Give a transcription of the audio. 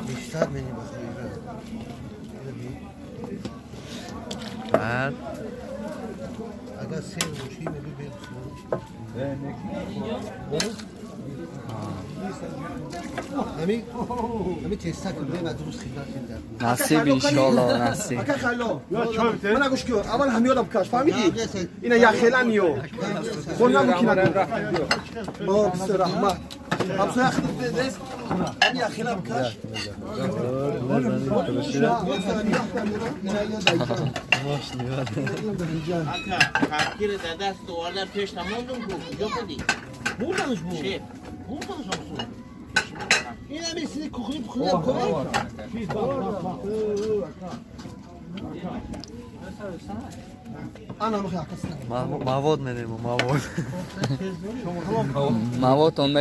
Бештар менибахоира. Баъд Агар сер бошӣ, меби бе. Ҳами теста ки бурем, аз дуруст хидмат кунем. Насиб, иншоалло, насиб. Ака Хайло, мана гӯш кун, аввал ҳамёдам каш, фаҳмидӣ? Ина яхеланиё. Хон намукина. О, бисёр раҳмат. Ҳамсоя хидмат дес. Ҳами яхелам каш. Ака, кафкиро дар даст оварда пеш тамондум ку, куҷо кардӣ? Бурданш бу. Шеф. Бурданш ҳамсо. Ин ҳами сиди кухни пухни кунем. Ана мухи акасна. Мавод меремо, мавод. Мавод он.